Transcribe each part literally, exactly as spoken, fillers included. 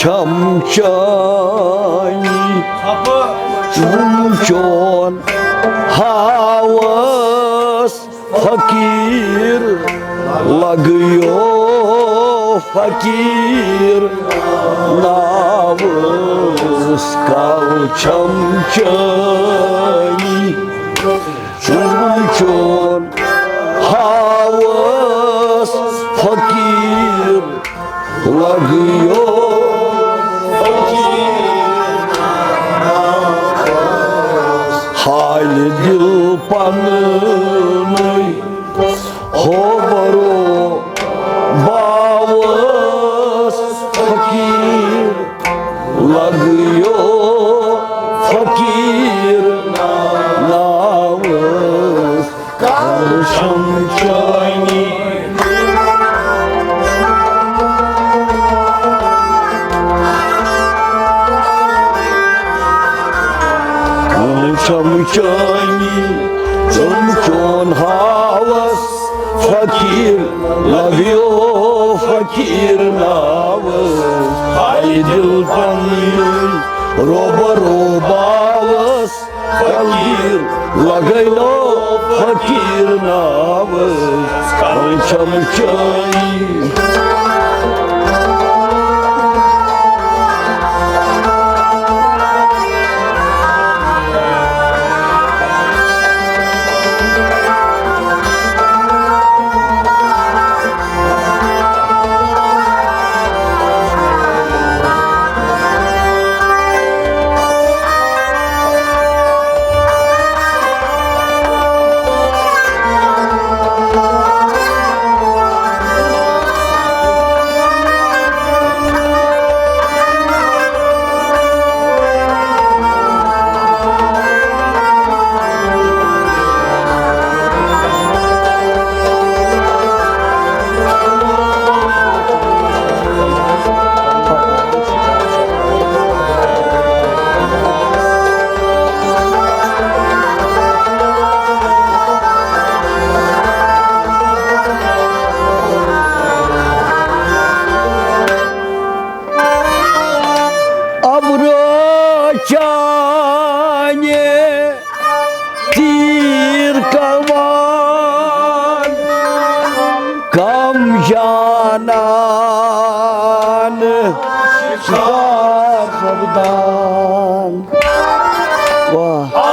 چھم چٲنی۔ وُم چون ہاوس فقیٖر، لگیو فقیٖر ناوس۔ کل چھم چٲنی۔ چون چون ہاوس فقیٖر، لگیو فقیٖر۔ حالہِ دِل پننُے ہو برو باوس فقیٖر، لگیو فقیٖر ناوس۔ کل چھم چٲنی۔ کل چھم چٲنی، چون چون ہاوس فقیٖر، لگیو فقیٖر ناوس۔ ہاے دِل پننُے روبہ روباوس فقیٖر، لگیو فقیٖر ناوس۔ کل چھم چٲنی۔ ابرو چانہِ تیٖر کمان کم جانان شکار سپدان۔ واہ۔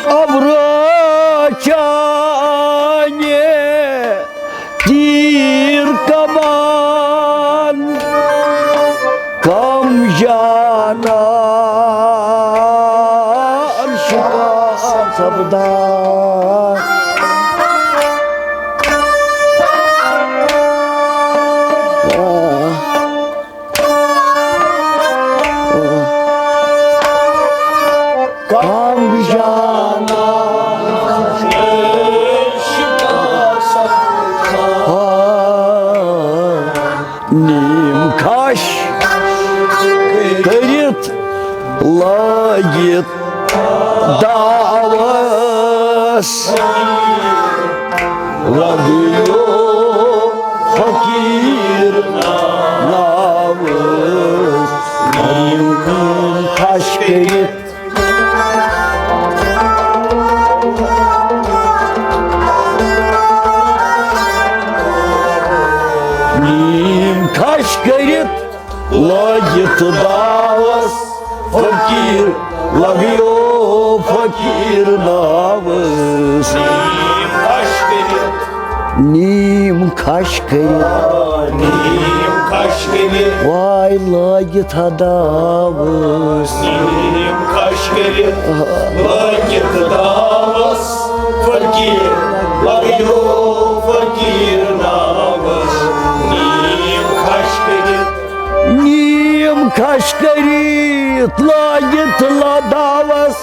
ابرو چانہِ تیٖر کمان کم جانان شکار سپدان۔ کم جانان شکار سپدان۔ نیم کھش کٔرِتھ لٲگِتھ داوس۔ لگیو فقیٖر ناوس۔ نیم کھش کٔرِتھ نیم کھش کٔرِتھ لٲگِتھ داوس فقیٖر، لگیو فقیٖر ناوس۔ نیم کھش کٔرِتھ۔ نیم کھش کٔرِتھ۔ نیم کھش کٔرِتھ۔ واے لٲگِتھ ہا داوس۔ نیم کھش کٔرِتھ۔ لٲگِتھ داوس فقیٖر، لگیو فقیٖر ناوس۔ نیم کھش کٔرِتھ۔ نیم کھش کٔرِتھ لٲگِتھ لداوس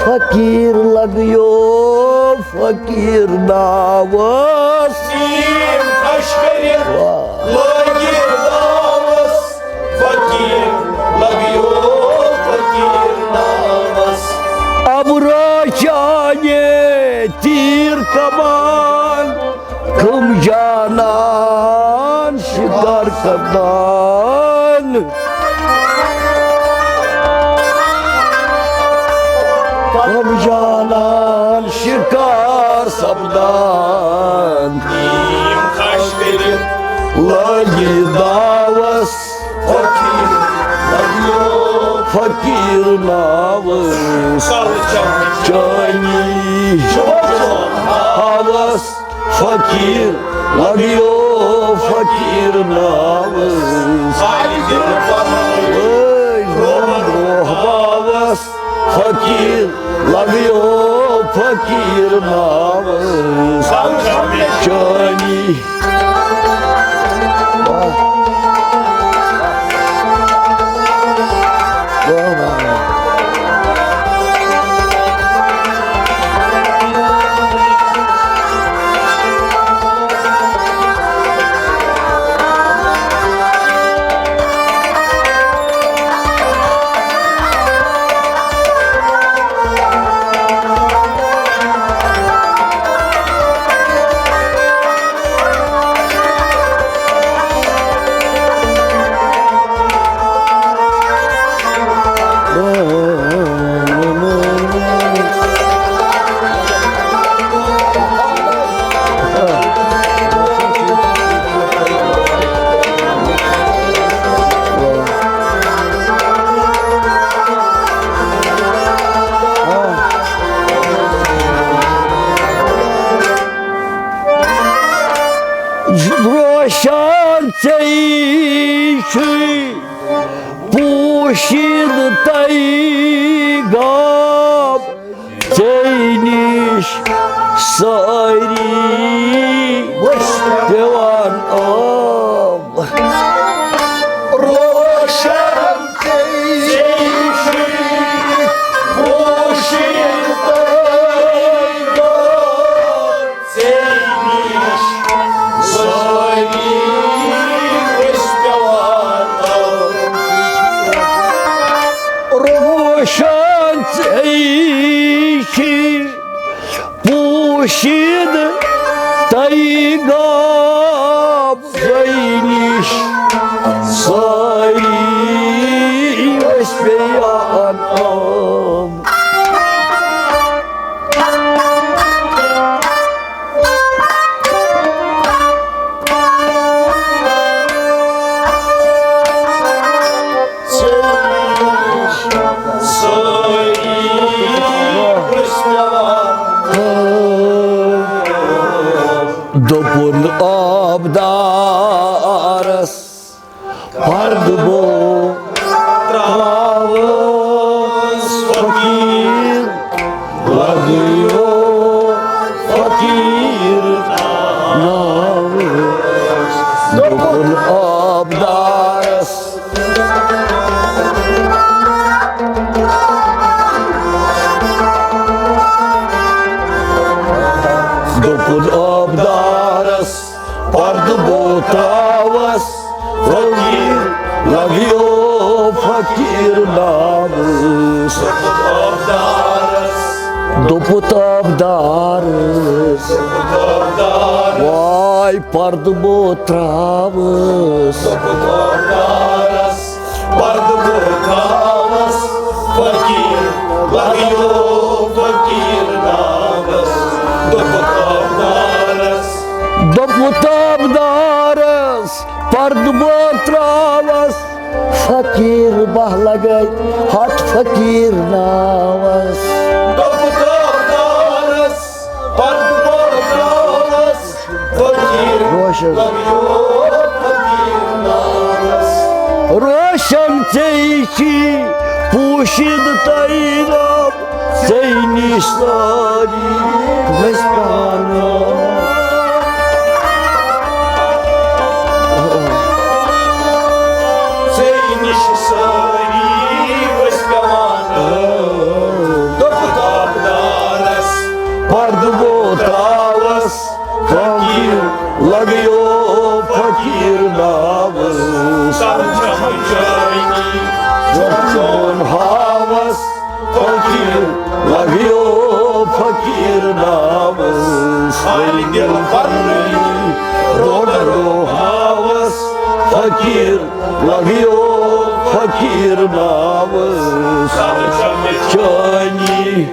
فقیٖر، لگیو فقیٖر ناوس۔ نیم کھش کٔرِتھ واہ۔ لٲگِتھ شکار کران، کم جانان شکار سپدان۔ لگی داوس فقیر، لگیو فقیر ناوس۔ چانی ہاوس فقیر، لگیو فقیر ناوس۔ اے روح باوس فقیر، لگیو فقیر ناوس۔ چانی روشن ژےٚ چھُے پوشیدٕ تَے گام، ژےٚ نِش سٲری پٮ۪وان عام۔ روشن ژےٚ چھُے پوشیدٕ تَے گام، ژےٚ نِش سٲری ٲسۍ پٮ۪وان۔ روشن ژےٚ چھُے پوشیدٕ تَے گام، ژےٚ نِش سٲری ٲسۍ پٮ۪وان عام۔ دوٚپُن آبدارس، پردٕ بو تراوس فقیر، لگیو فقیر ناوس۔ دوٚپُن آبدارس، دوٚپُن آبدارس، پردٕ بو تراوس فقیر، لگیو فقیر ناوس۔ دوٚپُت آبدارس، واے پردٕ بو تراوس۔ پردٕ بو تراوس فقیر، لگیو فقیر ناوس۔ دوٚپُت آبدارس، دوٚپُت آبدارس، پردٕ بو تراوس فقیر، بہٕ لگے ہتھ فقیر ناوس۔ دوٚپُت آبدارس، پردٕ بو تراوس فقیر، روشن۔ لگیو فقیر ناوس۔ روشن ژےٚ چھی پوشیدٕ تَے گام، ژےٚ نِش سٲری ٲسۍ پانہٕ۔ ژےٚ نِش سٲری ٲسۍ پانہٕ۔ دوٚپُت آبدارس، پردٕ بو تراوس فقیر، لگیو فقیر ناوس۔ چون ہاوس فقیر، لگیو فقیر ناوس۔ فقیٖر لگیو فقیٖر ناوس چٲنی۔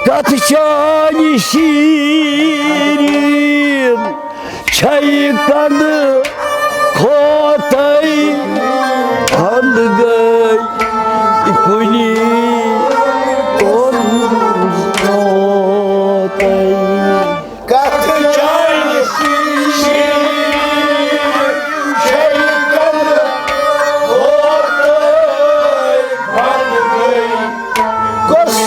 کتھ چانہِ شیٖریٖن چھَے کَنٛدٕ کھوتَے، کَنٛدٕ گٔے کُنی توٚن کھوتَے۔ کتھ چانہِ شیٖرِن چھَے کَنٛدٕ کھوتَے، بنٛد گٔے کۄس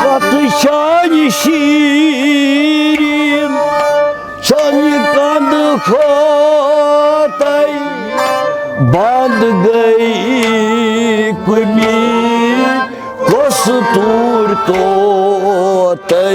کتھ چانہِ شیٖرِن، چانہِ کَنٛدٕ کھوتَے، بنٛد گٔے کُنی کۄس توٗر توتَے۔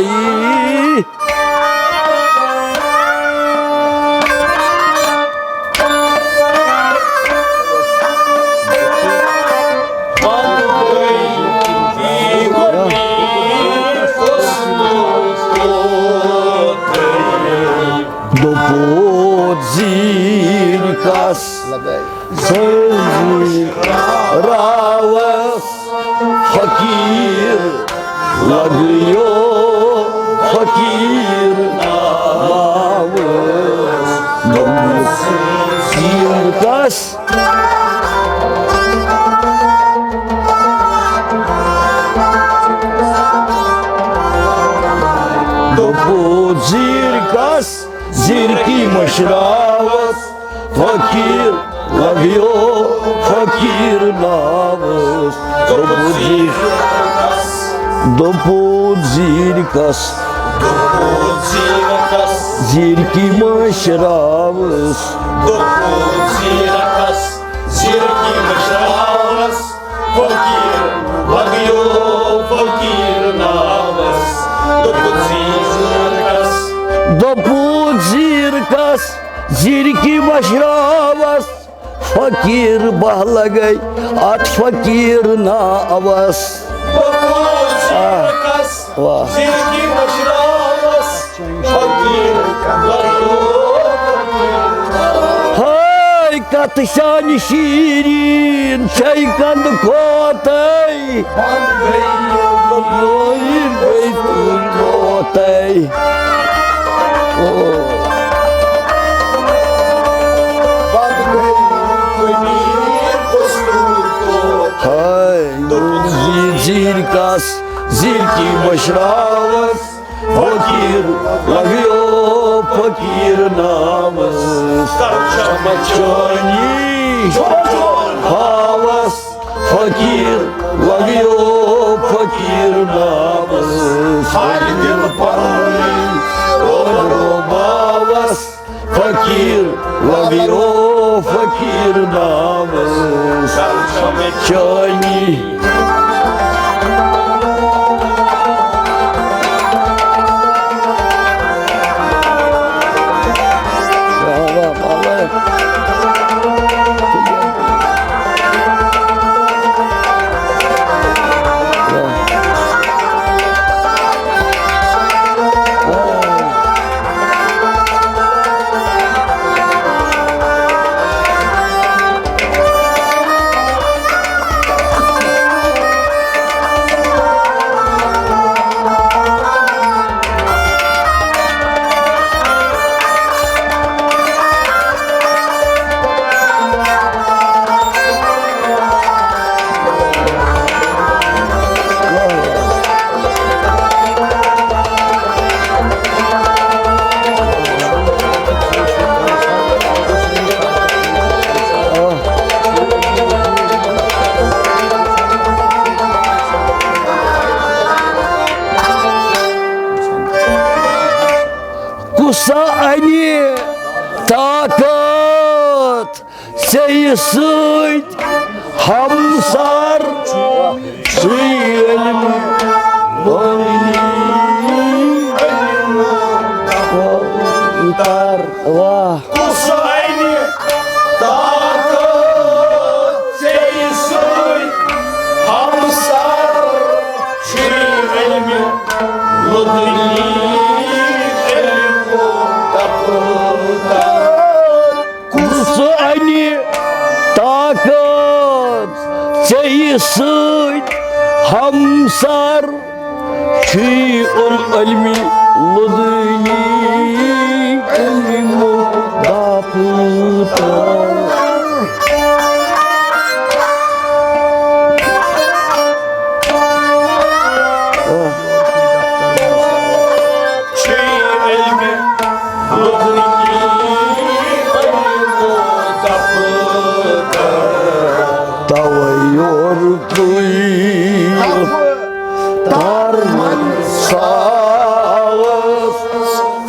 دوٚپُس زیٖر کس زٲوِج راوس، فقیٖر لگیو فقیٖر ناوس۔ دوٚپُس زیٖر کس دوٚپُس زیٖر کس زیٖرکی مٔشراوس، فقیٖر لگیو فقیٖر ناوس۔ دوٚپُس زیٖر، دوٚپُس زیٖر کس زیٖرکی مٔشراوس۔ فقیٖر لگیو فقیٖر ناوس۔ دوٚپُس زیٖر کس دوٚپُس زیٖر کس زیٖرکی مٔشراوس، فقیٖر بہہ لگے اتھ فقیٖر ناوس۔ دوٚپُس زیٖر کس واہ۔ زیٖرکی مٔشراوس۔ ہاے کتھ شانہِ شیٖریٖن چھے کَنٛدٕ کھوتَے۔ لٲگۍ گٔے تُہۍ کھوتَے۔ او۔ ہاے زیٖر زیٖر کس زیٖرکی مٔشراوس۔ فقیٖر لگیو فقیٖر ناوس۔ چمچٲنی ہاوس۔ فقیٖر لگیو فقیٖر ناوس۔ فقیٖر پنٕنۍ روباوس۔ فقیٖر لگیو فقیٖر ناوس۔ چمچٲنی اَنہِ طاقت ژےٚ سۭتۍ ہمسار چھُے علم وٲلی علم کر۔ واہ۔ کُس اَنہِ طاقت ژےٚ سۭتۍ ہمسار چھُے علم لدنی علم تپتا۔ کُس اَنہِ طاقت ژےٚ سۭتۍ ہمسار چھُے علم لدنی علم داپتا۔ چھُے علمِ لدنی علم تپتا۔ توے یورکُے ترمن ساوس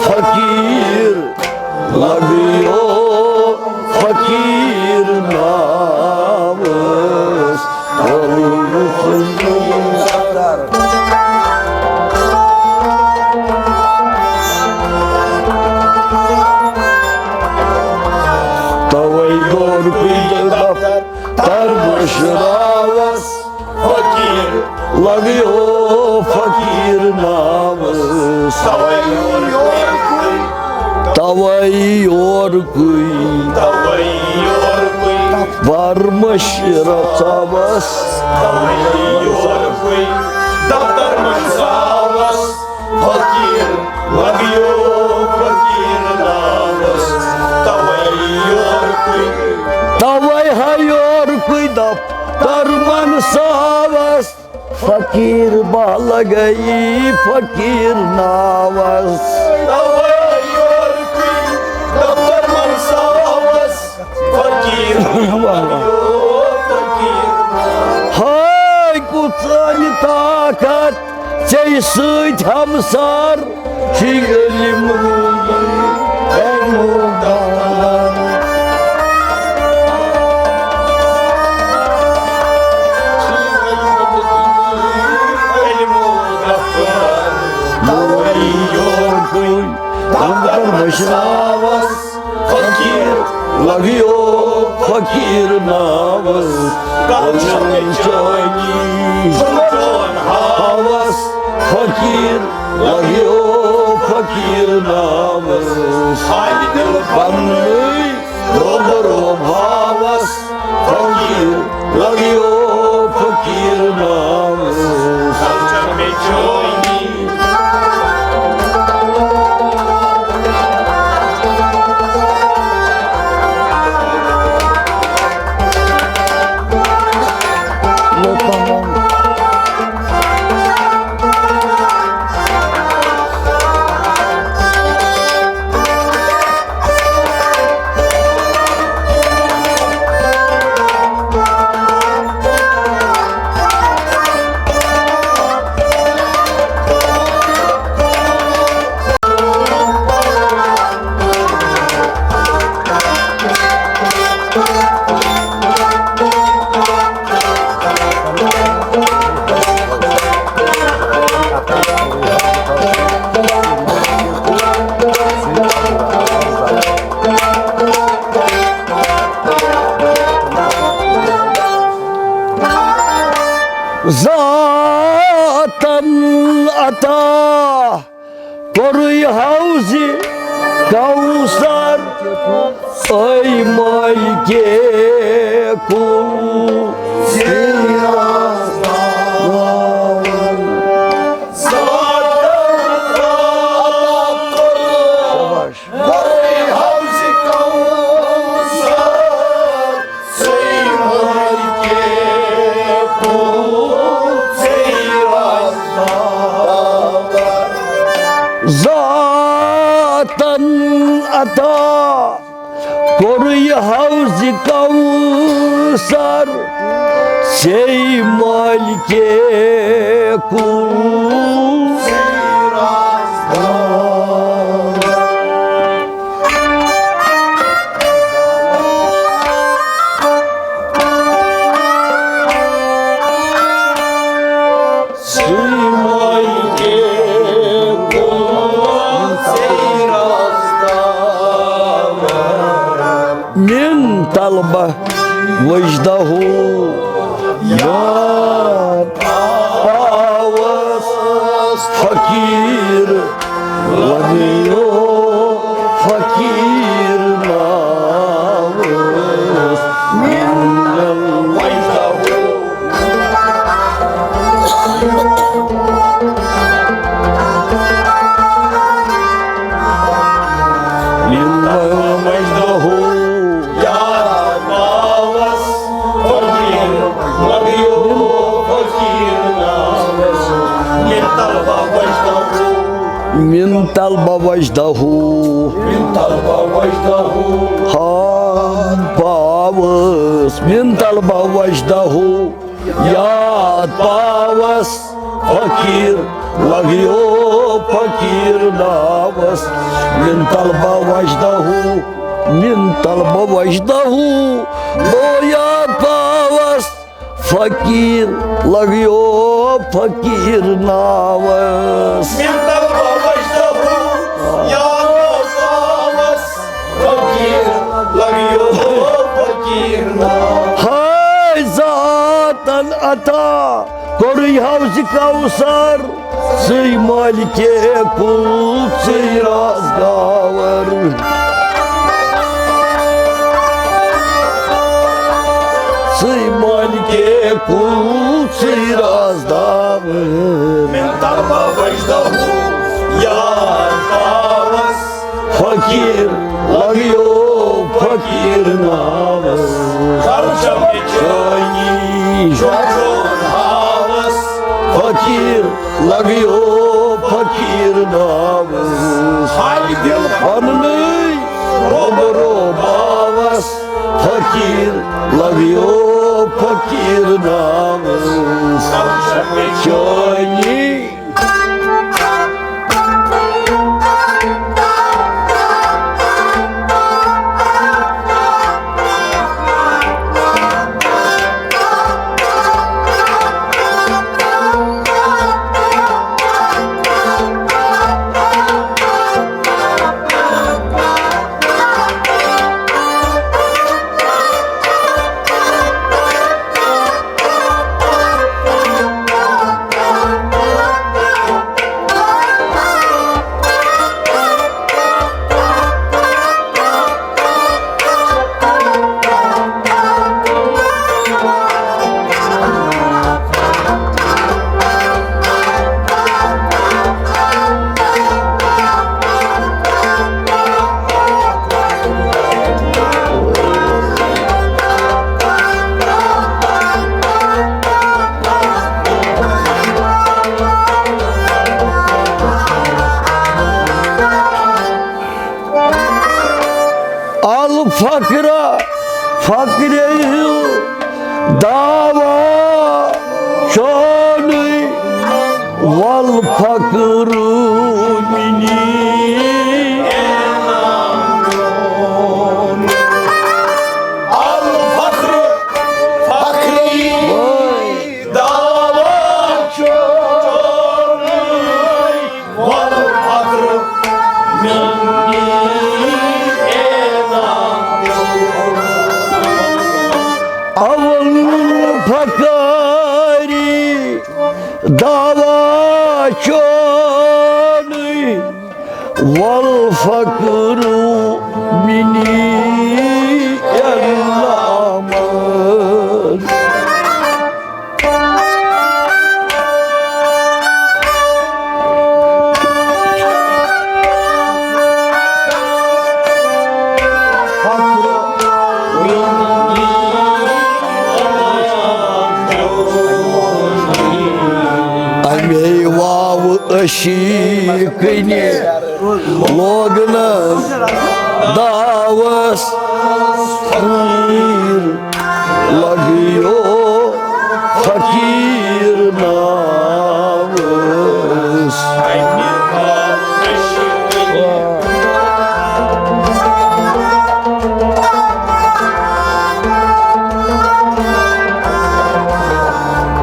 فقیر لگیو فقیر ناوس۔ توے یورکُے دفتر ترمن ساوس فقیر لگیو فقیر ناوس۔ توے یورکُے، توے یورکُے، توے یورکُے ورمش رژاوس۔ توے یورکُے دفتر منٛز آوس فقیر لگیو فقیر ناوس۔ توے یورکُے، توے ہا یورکُے دفتر منٛز آوس۔ فقیر بہٕ لگئی فقیر ناوس۔ توے یورکُے دفتر منٛز آوس فقیر واہ واہ۔ فقیر ناوس۔ ہاے کُس اَنہِ طاقت ژےٚ سۭتۍ ہمسار چھِ علم علم دفتر۔ علم دفتر۔ توے یورکُے دفتر منٛز آوس فقیر لگیو فقیر ناوس۔ کل چھمے چٲنی چون ہاوس فقیر لگیو فقیر ناوس۔ ہاے دل پننُے روب روب ہاوس فقیر لگیو فقیر ناوس۔ کل چھمے چٲنی ذاتن عطا کوٚرُے حوضِ کوثر، اے مالکِ کل۔ ذاتن عطا کوٚرُے حوضِ کوثر، ژے مالکِ کل۔ وجدہ یاد پاوس فقیر لگیو فقیر ناوس من الوجدہ۔ من الوجدہ یاد پاوس فقیر لگیو فقیر ناوس۔ من طلبہ وجدہ، من طلبہ وجدہ، من طلبہ وجدہ۔ ہاں پاوس من طلبہ وجدہ، یاد پاوس فقیر لگیو فقیر ناوس۔ من طلبہ وجدہ، من طلبہ وجدہ، بہٕ یاد پاوس فقیر لگیو فقیر ناوس۔ من طلبہ وجدہ یاد پاوس فقیر لگیو فقیر ناوس۔ ہاے ذاتن عطا کوٚرُے حوض کوثر، ژٕے مالکے کُل، ژٕے رازگاور۔ ژٕے مالکے کُل، ژٕے رازداور۔ من طلبہ وجدہ یاد پاوس فقیر لگیو فقیر ناوس۔ خرچہ چٲنی چون ہاوس فقیر لگیو فقیر ناوس۔ حال دل پننُے روبرو باوس فقیر لگیو فقیر ناوس۔ خرچہ چٲنی الفقر فقرِ ہُنٛد دعویٰ چونُے، والفقر منی۔ الفقر فقرِ دعویٰ چونُے، والفقر منی۔ اول فقرِ دعویٰ چونُے، والفقر منی۔ اَمے واوٕ عشیٖقٕنہِ لوگنس داوس فقیر لگیو فقیر ناوس۔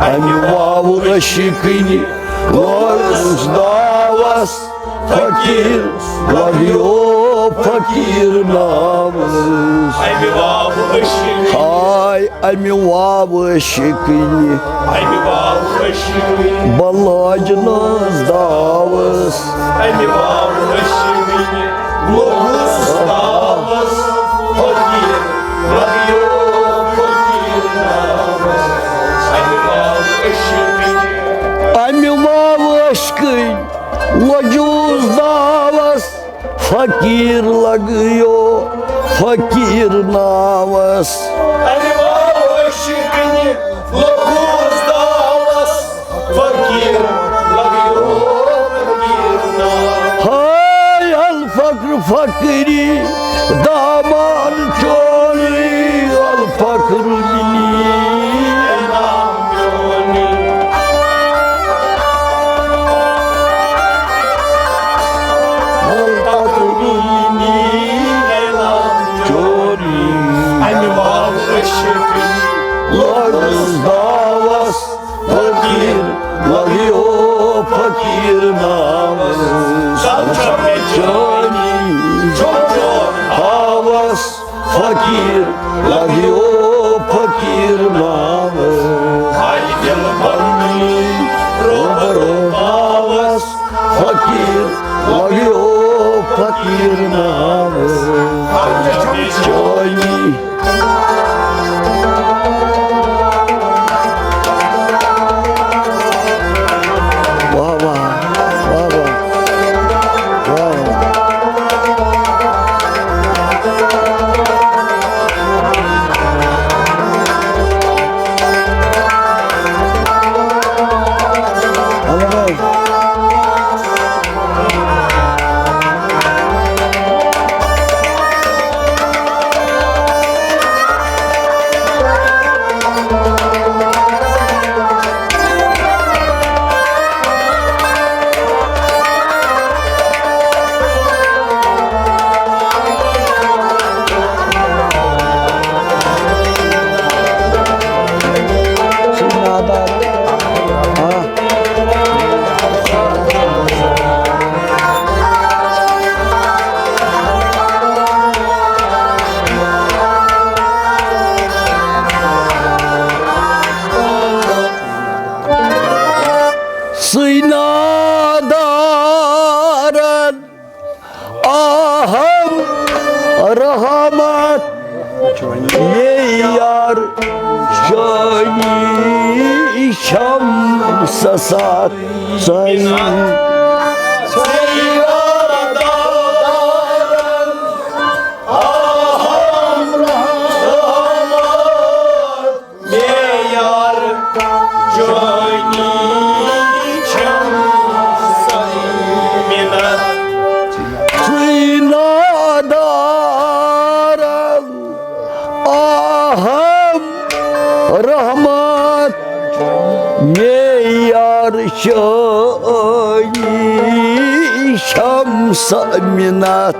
اَمہِ واوٕ عشیٖقٕنہِ لوگنس داوس فقیر لگیو فقیٖر ناوَس۔ اَمہِ واوٕ عشقٕنۍ۔ ہاے اَمہِ واوٕ عشقٕنۍ۔ اَمہِ واوٕ عشقٕنۍ۔ بہٕ لاجنَس داوَس۔ اَمہِ واوٕ عشقٕنۍ۔ لوٚگُس داوَس۔ فقیٖر لگیو فقیٖر ناوَس۔ اَمہِ واوٕ عشقٕنۍ۔ اَمہِ واوٕ عشقٕنۍ۔ لوٚگُس داوَس۔ فقیٖر لگیو فقیٖر ناوَس۔ اَمہِ واوٕ عشقٕنۍ۔ لوٚگُس داوَس۔ فقیٖر لگیو فقیٖر ناوَس۔ ہاے الفقر فقری دامان چونی، الفقر منی۔ اَمہِ واوٕ عشقٕنۍ۔ لوٚگُس داوَس۔ فقیٖر لگیو فقیٖر ناوَس۔ چونی۔ ہاوَس۔ فقیٖر لگیو فقیٖر ناوَس۔ ہاے دِل بنٛدی روبرو پاوَس۔ فقیٖر لگیو فقیٖر ناوَس۔ چونی۔ واہ واہ، واہ واہ، واہ واہ۔ اہن حظ۔ سُے نادارن آہم رحمت یے یار جانی شمس سات سائی۔ مے یار جانی چھم سائی منت۔ سُے نادارن آہم رحمت مے یار جانی شمس منت۔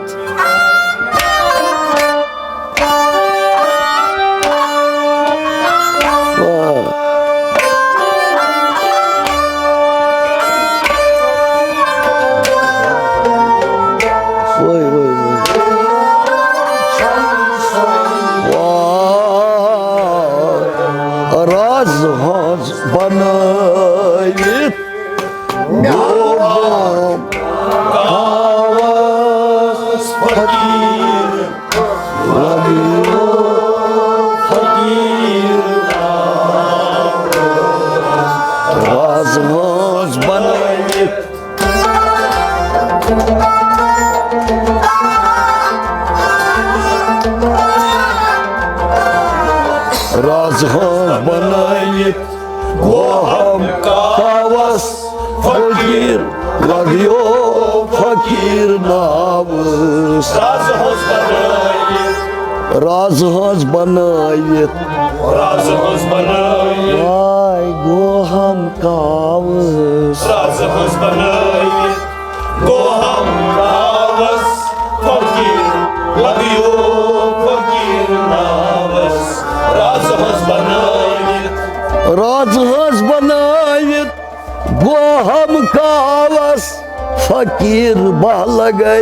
واہ، راز ہنٛز بنٲوِتھ مےٚ آو کاوس فقیٖر، لگیو فقیٖر۔ راز ہنٛز بنٲوِتھ، راز ہنٛز بنٲوِتھ گوٚو ہم کاوس فقیٖر، لگیو فقیٖر ناوس۔ راز ہنٛز بنٲوِتھ۔ راز ہنٛز بنٲوِتھ۔ راز ہنٛز بنٲوِتھ۔ واے گوٚو ہم کاوس۔ راز ہنٛز بنٲوِتھ۔ گوٚو ہم کاوس فقیٖر، لگیو فقیٖر ناوس۔ راز ہنٛز بنٲوِتھ۔ راز ہنٛز بنٲوِتھ۔ گوٚو ہم کاوس فقیٖر بہٕ لگے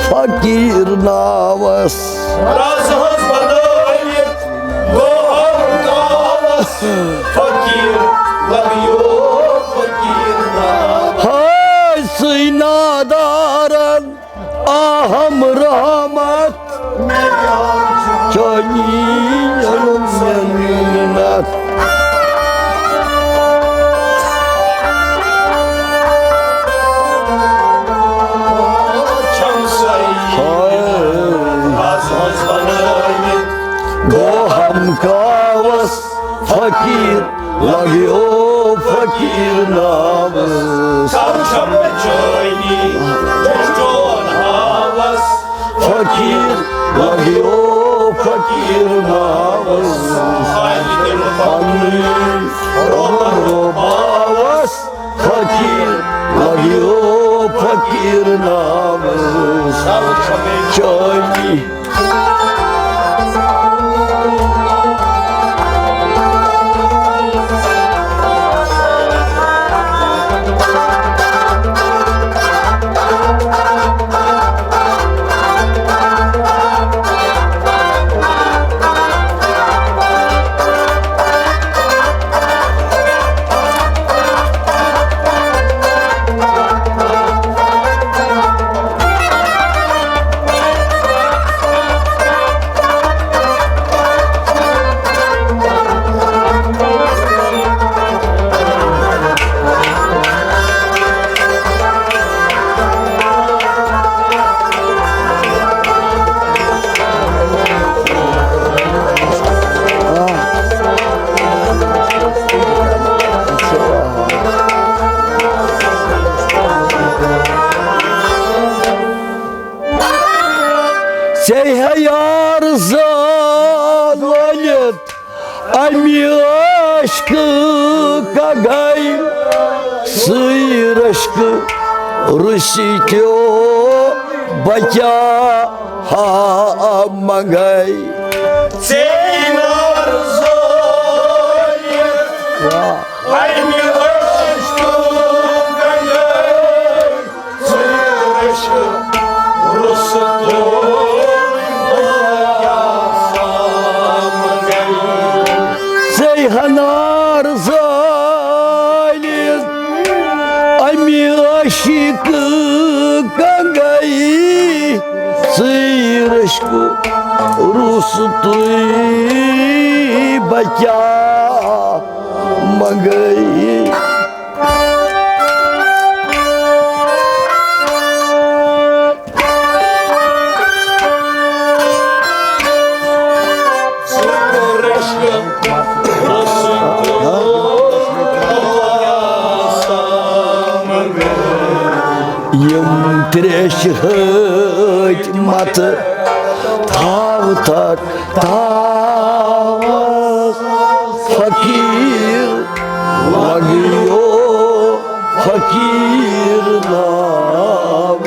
فقیٖر ناوس۔ رازٕ ہٕنٛز بنٲوِتھ گوٚو ہم کاوس، فقیٖر لگیو فقیٖر ناوس۔ ہاے سُے نادارن آہم رحمت چٲنی منت۔ گوٚو ہم کاوس فقیٖر لگیو فقیٖر ناوس۔ کم چھم چٲنی چون ہاوس، فقیٖر لگیو فقیٖر ناوس۔ پننی عمر باوس، فقیٖر لگیو فقیٖر ناوس۔ چٲنی ژےٚ ہے یار زال ؤلِتھ اَمہِ عٲشقہٕ کگے سٕے رٔشکہٕ رُسِتیو بچا ہا منگے۔ ژےٚ یار زٲلِتھ واہ۔ اَمہِ عٲشقہٕ کگے ژےٚ ہنار زٲلِتھ اَمہِ عٲشقہٕ کنگے ژٕے رٔشکہٕ روٚستُے بچا منگے۔ یِم تریش ہٕتۍ متہٕ تھاو تک تاوس فقیٖر لگیو فقیٖر ناوس۔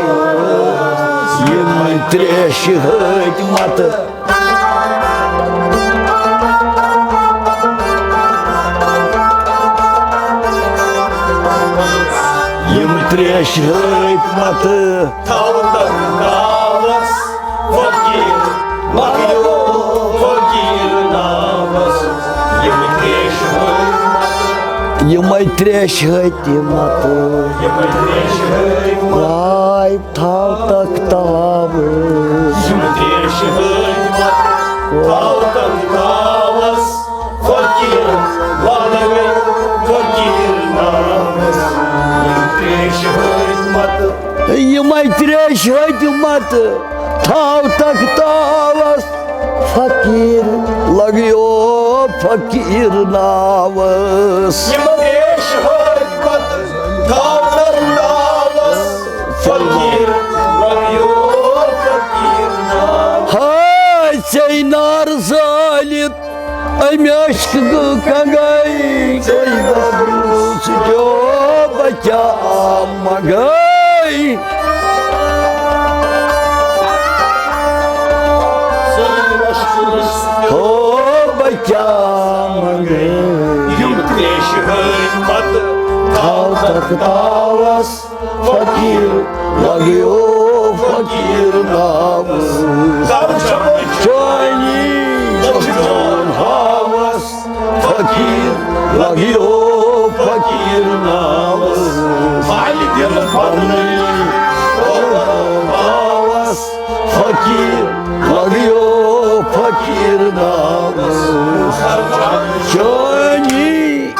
یِم تریش ہٕتۍ متہٕ یِم تریش ہٕتۍ متہٕ تھاو تک تاوس فقیٖر لگیو فقیٖر ناوس۔ یِم تریش ہٕتۍ متہٕ یِمے تریش ہٕتۍ متہٕ یِمے تریش ہٕتۍ متہٕ واے تھاو تک تاوس۔ یِم تریش ہٕتۍ متہٕ تھاو تک تاوس فقیٖر لگیو فقیٖر ناوس۔ یِم تریش ہٕتۍ متہٕ یِمے تریش ہٕتۍ متہٕ تھاو تک تاوس فقیٖر لگیو فقیٖر ناوس۔ یِم تریش ہٕتۍ متہٕ تھاو تک تاوس فقیٖر لگیو فقیٖر ناوس۔ ہاے ژے نار زٲلِتھ أمۍ عشقہٕ کنگے، گٔے گبروٗ سُہ کیٛاہ بچا منگے۔ ہو بچا منگے۔ یِم تریش ہٕتۍ متہٕ تھاو تخت تاوس فقیر لگیو فقیر ناوس۔ چٲنی چون ہاوس فقیر لگیو فقیر ناوس۔ پننی ہاوس فقیر لگیو فقیر ناوس۔ چٲنی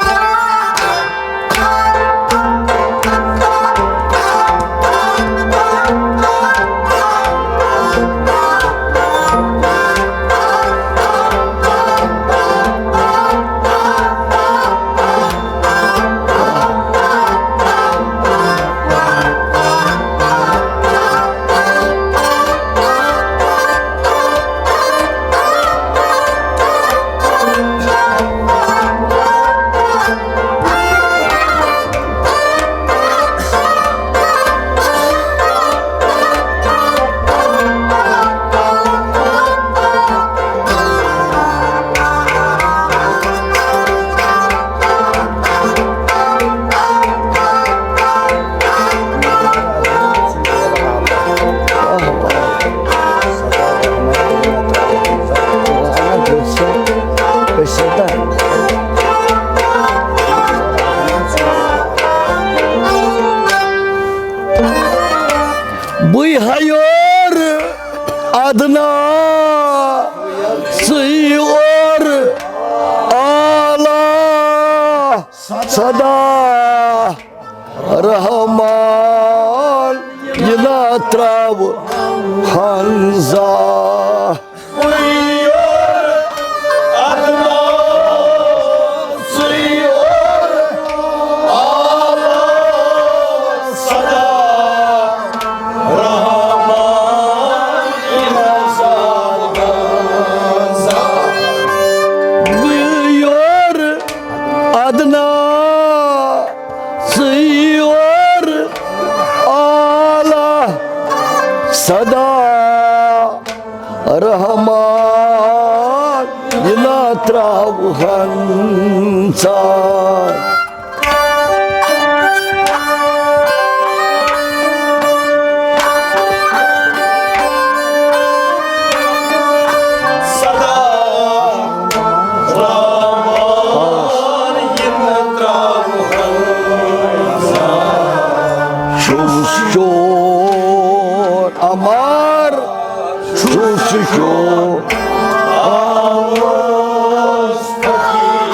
بہٕ ہیور ادنا، ژٕے اور اعلیٰ صدا۔ رحمان یہِ نا تراو ہنزا۔ یور ادنا، ژٕے اور اعلیٰ صدا۔ رحمان یہِ نا تراو ہنزا۔ امار چھُس چون آواز فقیر،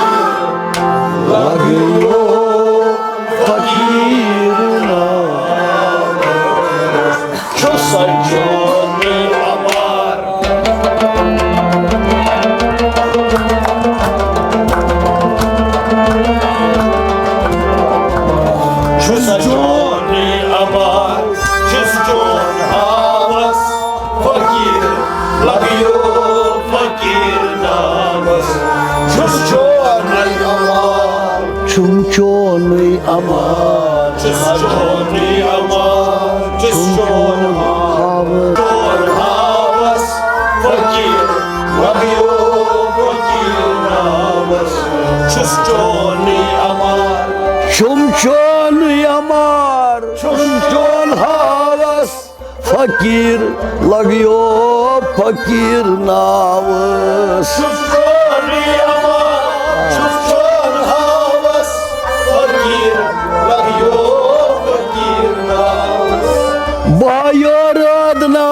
لگیو فقیر ناوس۔ چھُس چون امار۔ چھُس چون امار۔ چھُس چون ہاوس فقیر، لگیو فقیر ناوس۔ چھُس چونُے امار۔ چھُم چونُے امار۔ چھُس چونُے امار۔ چھُس چون ہاوس۔ چون ہاوس فقیر، لگیو فقیر ناوس۔ چھُس چونُے امار۔ چھُم چونُے امار۔ چھُم چون ہاوس فقیر، لگیو فقیر ناوس۔ چھُس چونُے امار، چھُس چون ہاوس فقیر، لگیو فقیر ناوس۔ بہٕ یور ادنا،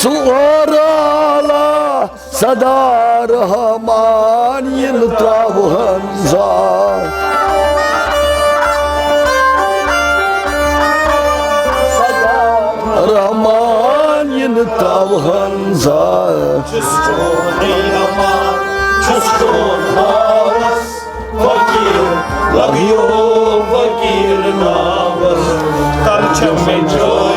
ژٕ اور اعلیٰ صدا۔ رحمان یہِ نہٕ تراوہن زانٛہہ۔ رحمان یہِ نہٕ تراوہن زانٛہہ۔ چھُس چونُے امار، چھُس چون ہاوس فقیر، لگیو فقیر ناوس۔ تم چھم مےٚ چون